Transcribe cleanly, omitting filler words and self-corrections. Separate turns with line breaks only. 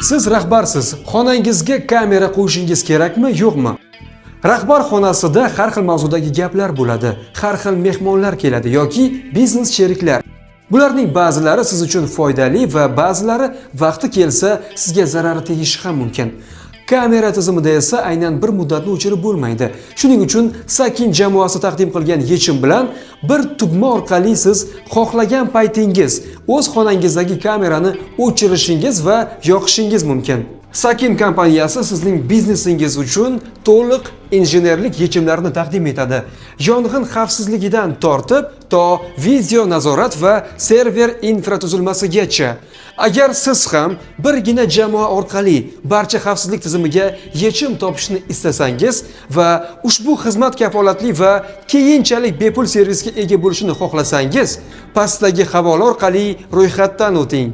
Siz rahbarsiz. Xonangizga kamera qo'yishingiz kerakmi, yo'qmi? Rahbar xonasida har xil mavzudagi gaplar bo'ladi, har xil mehmonlar keladi yoki biznes sheriklar. Bularning ba'zilari siz uchun foydali va ba'zilari vaqti kelsa sizga zarari tegishi ham mumkin. Kamera tizimida esa aynan bir muddatni o'chirib bo'lmaydi. Shuning uchun Sakin jamoasi taqdim qilgan yechim bilan bir tugma orqali siz xohlagan paytingiz o'z xonangizdagi kamerani o'chirishingiz va yoqishingiz mumkin. Sakin kompaniyasi sizning biznesingiz uchun to'liq injenerlik yechimlarini taqdim etadi. Yong'in xavfsizligidan tortib to video nazorat va server infratuzilmasigacha. Agar siz ham birgina jamoa orqali barcha xavfsizlik tizimiga yechim topishni istasangiz va ushbu xizmat kafolatli va keyinchalik bepul servisga ega bo'lishini xohlasangiz, pastdagi havola orqali ro'yxatdan o'ting.